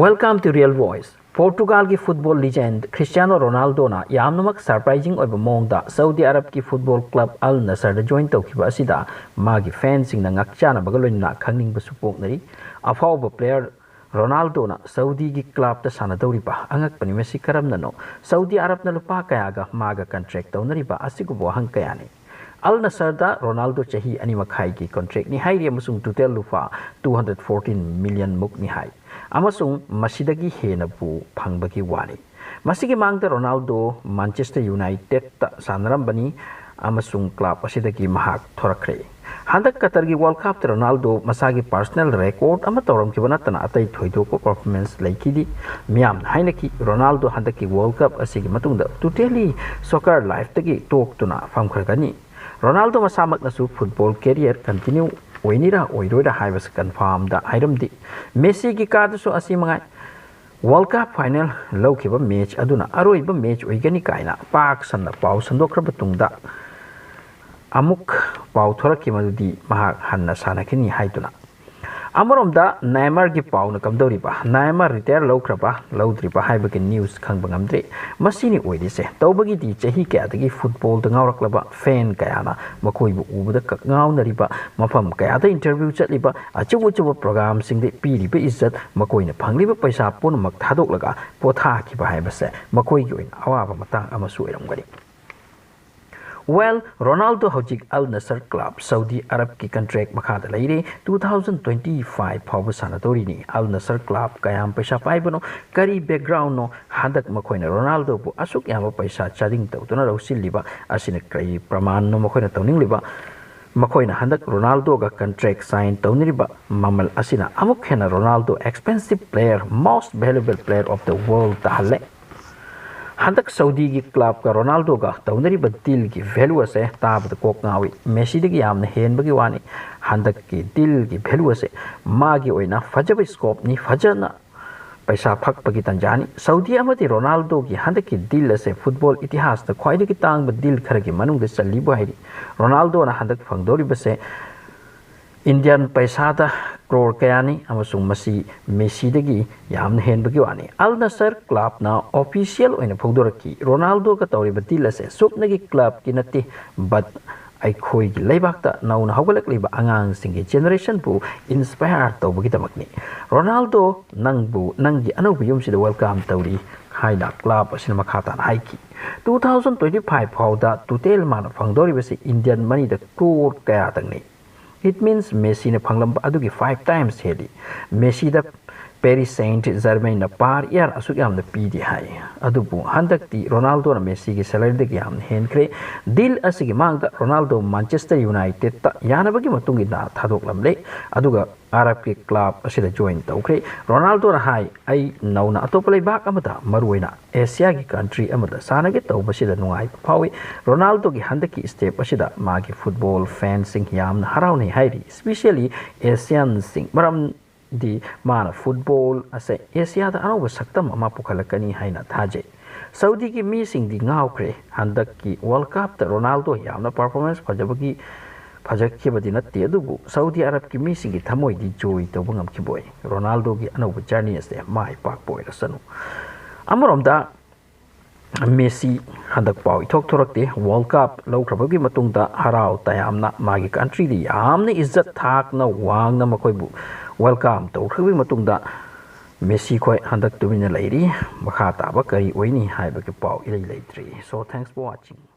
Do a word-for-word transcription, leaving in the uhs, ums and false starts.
Welcome to Real Voice. ꯄꯣꯔꯇꯨꯒꯥꯜꯒꯤ football legend Cristiano ꯔꯣꯅꯥꯜꯗꯣꯅ ꯌꯥꯝꯅꯃꯛ ꯁꯔꯄ꯭ꯔꯥꯏꯖꯤꯡ ꯑꯣꯏꯕ ꯃꯑꯣꯡꯗ ꯁꯥꯎꯗꯤ ꯑꯔꯕꯀꯤ ꯐꯨꯠꯕꯣꯜ ꯀ꯭ꯂꯕ ꯑꯜ ꯅꯁꯔꯗ ꯖꯣꯏꯟ ꯇꯧꯈꯤꯕ ꯑꯁꯤꯗ ꯃꯥꯒꯤ ꯐꯦꯟꯁꯤꯡꯅ ꯉꯥꯛꯆꯥꯅꯕꯒ ꯂꯣꯏꯅꯅ ꯈꯪꯅꯤꯡꯕꯁꯨ ꯄꯣꯛꯅꯔꯤ꯫ ꯑꯐꯥꯎꯕ ꯄ꯭ꯂꯦꯌꯔ ꯔꯣꯅꯥꯜꯗꯣꯅ ꯁꯥꯎꯗꯤꯒꯤ ꯀ꯭ꯂꯕꯇ ꯁꯥꯟꯅꯗꯧꯔꯤꯕ ꯑꯉꯛꯄꯅꯤ꯫ ꯃꯁꯤ ꯀꯔꯝꯅꯅꯣ? ꯁꯥꯎꯗꯤ ꯑꯔꯕꯅ ꯂꯨꯄꯥ ꯀꯌꯥꯒ ꯃꯥꯒ ꯀꯟꯇ꯭ꯔꯦꯛ ꯇꯧꯅꯔꯤꯕ ꯑꯁꯤꯒꯨꯝꯕ ꯋꯥꯍꯪ ꯀꯌꯥꯅꯤ꯫ ꯑꯜ ꯅꯁꯔꯗ ꯔꯣꯅꯥꯜꯗꯣ ꯆꯍꯤ ꯑꯅꯤ ꯃꯈꯥꯏꯒꯤ ꯀꯣꯟꯇ꯭ꯔꯦꯛꯅꯤ ꯍꯥꯏꯔꯤ ꯑꯃꯁꯨꯡ ꯇꯣꯇꯦꯜ ꯂꯨꯄꯥ two hundred fourteen million ꯃꯨꯛꯅꯤ ꯍꯥꯏ꯫ ꯑꯃꯁꯨꯡ ꯃꯁꯤꯗꯒꯤ ꯍꯦꯟꯅꯕꯨ ꯐꯪꯕꯒꯤ ꯋꯥꯅꯤ꯫ ꯃꯁꯤꯒꯤ ꯃꯥꯡꯗ ꯔꯣꯅꯥꯜꯗꯣ ꯃꯥꯟꯆꯦꯁꯇꯔ ꯌꯨꯅꯥꯏꯇꯦꯗꯇ ꯁꯥꯟꯅꯔꯝꯕꯅꯤ ꯑꯃꯁꯨꯡ ꯀ꯭ꯂꯕ ꯑꯁꯤꯗꯒꯤ ꯃꯍꯥꯛ ꯊꯣꯔꯛꯈ꯭ꯔꯦ꯫ ꯍꯟꯗꯛ ꯀꯇꯔꯒꯤ ꯋꯥꯔꯜ ꯀꯞꯇ ꯔꯣꯅꯥꯜꯗꯣ ꯃꯁꯥꯒꯤ ꯄꯔꯁꯅꯦꯜ ꯔꯦꯀꯣꯔꯗ ꯑꯃ ꯇꯧꯔꯝꯈꯤꯕ ꯅꯠꯇꯅ ꯑꯇꯩ ꯊꯣꯏꯗꯣꯛꯄ ꯄꯔꯐꯣꯔꯃꯦꯟꯁ ꯂꯩꯈꯤꯗꯦ꯫ ꯃꯤꯌꯥꯝꯅ ꯍꯥꯏꯅꯈꯤ, ꯔꯣꯅꯥꯜꯗꯣ ꯍꯟꯗꯛꯀꯤ ꯋꯥꯔꯜ ꯀꯞ ꯑꯁꯤꯒꯤ ꯃꯇꯨꯡꯗ ꯇꯣꯇꯦꯂꯤ ꯁꯣꯀꯔ ꯂꯥꯏꯐꯇꯒꯤ ꯇꯣꯛꯇꯨꯅ ꯐꯝꯈ꯭ꯔꯒꯅꯤ꯫ ꯔꯣꯅꯥꯜꯗꯣ ꯃꯁꯥꯃꯛꯅꯁꯨ ꯐꯨꯠꯕꯣꯜ ꯀꯦꯔꯤꯌꯔ ꯀꯟꯇꯤꯅ꯭ꯌꯨ ꯑꯣꯏꯅꯤꯔꯥ ꯑꯣꯏꯔꯣꯏꯔꯥ ꯍꯥꯏꯕꯁꯤ ꯀꯟꯐꯥꯔꯝꯗ ꯍꯥꯏꯔꯝꯗꯦ꯫ ꯃꯦꯁꯤꯒꯤ ꯀꯥꯗꯁꯨ ꯑꯁꯤ ꯃꯉꯥꯏ꯫ ꯋꯥꯔꯜ ꯀꯞ ꯐꯥꯏꯅꯦꯜ ꯂꯧꯈꯤꯕ ꯃꯦꯆ ꯑꯗꯨꯅ ꯑꯔꯣꯏꯕ ꯃꯦꯆ ꯑꯣꯏꯒꯅꯤ ꯀꯥꯏꯅ ꯄꯥꯛ ꯁꯟꯅ ꯄꯥꯎ ꯁꯟꯗꯣꯛꯈ꯭ꯔꯕ ꯇꯨꯡꯗ ꯑꯃꯨꯛ ꯄꯥꯎ ꯊꯣꯔꯛꯈꯤ, ꯃꯗꯨꯗꯤ ꯃꯍꯥꯛ ꯍꯟꯅ ꯁꯥꯟꯅꯈꯤꯅꯤ ꯍꯥꯏꯗꯨꯅ꯫ ꯑꯃꯔꯣꯝꯗ ꯅꯥꯏꯃꯔꯒꯤ ꯄꯥꯎꯅ ꯀꯝꯗꯧꯔꯤꯕ? ꯅꯥꯏꯃꯔ ꯔꯤꯇꯥꯌꯔ ꯂꯧꯈ꯭ꯔꯕ ꯂꯧꯗ꯭ꯔꯤꯕ ꯍꯥꯏꯕꯒꯤ ꯅ꯭ꯌꯨꯁ ꯈꯪꯕ ꯉꯝꯗ꯭ꯔꯤ꯫ ꯃꯁꯤꯅꯤ ꯑꯣꯏꯔꯤꯁꯦ꯫ ꯇꯧꯕꯒꯤꯗꯤ ꯆꯍꯤ ꯀꯌꯥꯗꯒꯤ ꯐꯨꯠꯕꯣꯜꯗ ꯉꯥꯎꯔꯛꯂꯕ ꯐꯦꯟ ꯀꯌꯥꯅ ꯃꯈꯣꯏꯕꯨ ꯎꯕꯗ ꯀꯛ ꯉꯥꯎꯅꯔꯤꯕ, ꯃꯐꯝ ꯀꯌꯥꯗ ꯏꯟꯇꯔꯚ꯭ꯌꯨ ꯆꯠꯂꯤꯕ, ꯑꯆꯧ ꯑꯆꯧꯕ ꯄ꯭ꯔꯣꯒꯥꯝꯁꯤꯡꯗ ꯄꯤꯔꯤꯕ ꯏꯖꯠ, ꯃꯈꯣꯏꯅ ꯐꯪꯂꯤꯕ ꯄꯩꯁꯥ ꯄꯨꯝꯅꯃꯛ ꯊꯥꯗꯣꯛꯂꯒ ꯄꯣꯊꯥꯈꯤꯕ ꯍꯥꯏꯕꯁꯦ ꯃꯈꯣꯏꯒꯤ ꯑꯣꯏꯅ ꯑꯋꯥꯕ ꯃꯇꯥꯡ ꯑꯃꯁꯨ ꯑꯣꯏꯔꯝꯒꯅꯤ꯫ ꯋꯦꯜ, ꯔꯣꯅꯥꯜꯗꯣ ꯍꯧꯖꯤꯛ ꯑꯜ ꯅꯁꯔ ꯀ꯭ꯂꯕ ꯁꯥꯎꯗꯤ ꯑꯔꯕꯀꯤ ꯀꯟꯇ꯭ꯔꯦꯛ ꯃꯈꯥꯗ ꯂꯩꯔꯦ꯫ Two thousand twenty five ꯐꯥꯎꯕ ꯁꯥꯟꯅꯗꯧꯔꯤꯅꯤ꯫ ꯑꯜ ꯅꯁꯔ ꯀ꯭ꯂꯕ ꯀꯌꯥꯝ ꯄꯩꯁꯥ ꯄꯥꯏꯕꯅꯣ, ꯀꯔꯤ ꯕꯦꯛꯒ꯭ꯔꯥꯎꯟꯅꯣ, ꯍꯟꯗꯛ ꯃꯈꯣꯏꯅ ꯔꯣꯅꯥꯜꯗꯣꯕꯨ ꯑꯁꯨꯛ ꯌꯥꯝꯕ ꯄꯩꯁꯥ ꯆꯥꯗꯤꯡ ꯇꯧꯗꯨꯅ ꯂꯧꯁꯤꯜꯂꯤꯕ ꯑꯁꯤꯅ ꯀꯔꯤ ꯄ꯭ꯔꯃꯥꯟꯅꯣ ꯃꯈꯣꯏꯅ ꯇꯧꯅꯤꯡꯂꯤꯕ? ꯃꯈꯣꯏꯅ ꯍꯟꯗꯛ ꯔꯣꯅꯥꯜꯗꯣꯒ ꯀꯟꯇ꯭ꯔꯦꯛ ꯁꯥꯏꯟ ꯇꯧꯅꯔꯤꯕ ꯃꯃꯜ ꯑꯁꯤꯅ ꯑꯃꯨꯛ ꯍꯦꯟꯅ Ronaldo expensive player, most valuable player of the world ꯇꯥꯍꯜꯂꯦ꯫ ꯍꯟꯗꯛ ꯁꯥꯎꯗꯤꯒꯤ ꯀ꯭ꯂꯕꯀ ꯔꯣꯅꯥꯜꯗꯣꯒ ꯇꯧꯅꯔꯤꯕ ꯗꯤꯜꯒꯤ ꯚꯦꯂꯨ ꯑꯁꯦ ꯇꯥꯕꯗ ꯀꯣꯛ ꯉꯥꯎꯏ꯫ ꯃꯦꯁꯤꯗꯒꯤ ꯌꯥꯝꯅ ꯍꯦꯟꯕꯒꯤ ꯋꯥꯅꯤ꯫ ꯍꯟꯗꯛꯀꯤ ꯗꯤꯜꯒꯤ ꯚꯦꯂꯨ ꯑꯁꯦ ꯃꯥꯒꯤ ꯑꯣꯏꯅ ꯐꯖꯕ ꯁ꯭ꯀꯣꯞꯅꯤ, ꯐꯖꯅ ꯄꯩꯁꯥ ꯐꯛꯄꯒꯤ ꯇꯥꯟꯖꯥꯅꯤ꯫ ꯁꯥꯎꯗꯤ ꯑꯃꯗꯤ ꯔꯣꯅꯥꯜꯗꯣꯒꯤ ꯍꯟꯗꯛꯀꯤ ꯗꯤꯜ ꯑꯁꯦ ꯐꯨꯠꯕꯣꯜ ꯏꯇꯤꯍꯥꯁꯇ ꯈ꯭ꯋꯥꯏꯗꯒꯤ ꯇꯥꯡꯕ ꯗꯤꯜ ꯈꯔꯒꯤ ꯃꯅꯨꯡꯗ ꯆꯜꯂꯤꯕꯨ ꯍꯥꯏꯔꯤ꯫ ꯔꯣꯅꯥꯜꯗꯣꯅ ꯍꯟꯗꯛ ꯐꯪꯗꯧꯔꯤꯕꯁꯦ ꯏꯟꯗꯤꯌꯥꯟ ꯄꯩꯁꯥꯗ ꯀ꯭ꯔꯣꯔ ꯀꯌꯥꯅꯤ ꯑꯃꯁꯨꯡ ꯃꯁꯤ ꯃꯦꯁꯤꯗꯒꯤ ꯌꯥꯝꯅ ꯍꯦꯟꯕꯒꯤ ꯋꯥꯅꯤ꯫ ꯑꯜ ꯅꯁꯔ ꯀ꯭ꯂꯕꯅ ꯑꯣꯐꯤꯁꯤꯌꯦꯜ ꯑꯣꯏꯅ ꯐꯣꯡꯗꯣꯔꯛꯈꯤ, ꯔꯣꯅꯥꯜꯗꯣꯒ ꯇꯧꯔꯤꯕ ꯗꯤꯜ ꯑꯁꯦ ꯁꯨꯞꯅꯒꯤ ꯀ꯭ꯂꯕꯀꯤ ꯅꯠꯇꯦ, but ꯑꯩꯈꯣꯏꯒꯤ ꯂꯩꯕꯥꯛꯇ ꯅꯧꯅ ꯍꯧꯒꯠꯂꯛꯂꯤꯕ ꯑꯉꯥꯡꯁꯤꯡꯒꯤ ꯖꯦꯅꯦꯔꯦꯁꯟꯕꯨ ꯏꯟꯁꯄꯌꯔ ꯇꯧꯕꯒꯤꯗꯃꯛꯅꯤ꯫ ꯔꯣꯅꯥꯜꯗꯣ, ꯅꯪꯕꯨ ꯅꯪꯒꯤ ꯑꯅꯧꯕ ꯌꯨꯝꯁꯤꯗ ꯋꯦꯜꯀꯝ ꯇꯧꯔꯤ ꯍꯥꯏꯅ ꯀ꯭ꯂꯕ ꯑꯁꯤꯅ ꯃꯈꯥ ꯇꯥꯅ ꯍꯥꯏꯈꯤ꯫ Two thousand twenty five ꯐꯥꯎꯗ ꯇꯣꯇꯦꯜ ꯃꯥꯅ ꯐꯪꯗꯧꯔꯤꯕꯁꯤ ꯏꯟꯗꯤꯌꯟ ꯃꯅꯤꯗ ꯀ꯭ꯔꯣꯔ ꯀꯌꯥꯗꯪꯅꯤ꯫ It means ꯃꯦꯁꯤꯅ ꯐꯪꯂꯝꯕ ꯑꯗꯨꯒꯤ five times ꯍꯦꯜꯂꯤ꯫ ꯃꯦꯁꯤꯗ ꯄꯦꯔꯤꯁ ꯁꯦꯟꯠ ꯖꯔꯃꯦꯟꯅ per year ꯑꯁꯨꯛ ꯌꯥꯝꯅ ꯄꯤꯗꯦ ꯍꯥꯏ꯫ ꯑꯗꯨꯕꯨ ꯍꯟꯗꯛꯇꯤ ꯔꯣꯅꯥꯜꯗꯣꯅ ꯃꯦꯁꯤꯒꯤ ꯁꯦꯂꯔꯤꯗꯒꯤ ꯌꯥꯝꯅ ꯍꯦꯟꯈ꯭ꯔꯦ꯫ ꯗꯤꯜ ꯑꯁꯤꯒꯤ ꯃꯥꯡꯗ ꯔꯣꯅꯥꯜꯗꯣ ꯃꯥꯟꯆꯦꯁꯇꯔ ꯌꯨꯅꯥꯏꯇꯦꯗꯇ ꯌꯥꯅꯕꯒꯤ ꯃꯇꯨꯡ ꯏꯟꯅ ꯊꯥꯗꯣꯛꯂꯝꯂꯦ, ꯑꯗꯨꯒ ꯑꯔꯕꯀꯤ ꯀ꯭ꯂꯕ ꯑꯁꯤꯗ ꯖꯣꯏꯟ ꯇꯧꯈ꯭ꯔꯦ꯫ ꯔꯣꯅꯥꯜꯗꯣꯅ ꯍꯥꯏ, "ꯑꯩ ꯅꯧꯅ ꯑꯇꯣꯞꯄ ꯂꯩꯕꯥꯛ ꯑꯃꯗ, ꯃꯔꯨꯑꯣꯏꯅ ꯑꯦꯁꯤꯌꯥꯒꯤ ꯀꯟꯇ꯭ꯔꯤ ꯑꯃꯗ ꯁꯥꯟꯅꯒꯦ ꯇꯧꯕꯁꯤꯗ ꯅꯨꯡꯉꯥꯏꯕ ꯐꯥꯎꯏ꯫ ꯔꯣꯅꯥꯜꯗꯣꯒꯤ ꯍꯟꯗꯛꯀꯤ ꯁ꯭ꯇꯦꯞ ꯑꯁꯤꯗ ꯃꯥꯒꯤ ꯐꯨꯠꯕꯣꯜ ꯐꯦꯟꯁꯤꯡ ꯌꯥꯝꯅ ꯍꯔꯥꯎꯅꯩ" ꯍꯥꯏꯔꯤ, especially ꯑꯦꯁꯤꯌꯥꯟꯁꯤꯡ, ꯃꯔꯝꯗꯤ ꯃꯥꯅ ꯐꯨꯠꯕꯣꯜ ꯑꯁꯦ ꯑꯦꯁꯤꯌꯥꯗ ꯑꯅꯧꯕ ꯁꯛꯇꯝ ꯑꯃ ꯄꯨꯈꯠꯂꯛꯀꯅꯤ ꯍꯥꯏꯅ ꯊꯥꯖꯩ꯫ ꯁꯥꯎꯗꯤꯒꯤ ꯃꯤꯁꯤꯡꯗꯤ ꯉꯥꯎꯈ꯭ꯔꯦ꯫ ꯍꯟꯗꯛꯀꯤ ꯋꯥꯔꯜ ꯀꯞꯇ ꯔꯣꯅꯥꯜꯗꯣ ꯌꯥꯝꯅ ꯄꯔꯐꯣꯔꯃꯦꯟꯁ ꯐꯖꯕꯒꯤ, ꯐꯖꯈꯤꯕꯗꯤ ꯅꯠꯇꯦ, ꯑꯗꯨꯕꯨ ꯁꯥꯎꯗꯤ ꯑꯔꯕꯀꯤ ꯃꯤꯁꯤꯡꯒꯤ ꯊꯃꯣꯏꯗꯤ ꯖꯣꯏ ꯇꯧꯕ ꯉꯝꯈꯤꯕ ꯑꯣꯏ꯫ ꯔꯣꯅꯥꯜꯗꯣꯒꯤ ꯑꯅꯧꯕ ꯖꯔꯅꯤ ꯑꯁꯦ ꯃꯥꯏ ꯄꯥꯛꯄ ꯑꯣꯏꯔꯁꯅꯨ꯫ ꯑꯃꯔꯣꯝꯗ ꯃꯦꯁꯤ ꯍꯟꯗꯛ ꯄꯥꯎ ꯏꯊꯣꯛ ꯊꯣꯔꯛꯇꯦ꯫ ꯋꯥꯔꯜ ꯀꯞ ꯂꯧꯈ꯭ꯔꯕꯒꯤ ꯃꯇꯨꯡꯗ ꯍꯔꯥꯎ ꯇꯌꯥꯝꯅ ꯃꯥꯒꯤ ꯀꯟꯇ꯭ꯔꯤꯗ ꯌꯥꯝꯅ ꯏꯖꯠ ꯊꯥꯛꯅ ꯋꯥꯡꯅ ꯃꯈꯣꯏꯕꯨ ꯋꯦꯜꯀꯝ ꯇꯧꯈ꯭ꯔꯕꯒꯤ ꯃꯇꯨꯡꯗ ꯃꯦꯁꯤ ꯈꯣꯏ ꯍꯟꯗꯛ ꯇꯨꯃꯤꯟꯅ ꯂꯩꯔꯤ꯫ ꯃꯈꯥ ꯇꯥꯕ ꯀꯔꯤ ꯑꯣꯏꯅꯤ ꯍꯥꯏꯕꯒꯤ ꯄꯥꯎ ꯏꯂꯩ ꯂꯩꯇ꯭ꯔꯤ꯫ So, thanks for watching.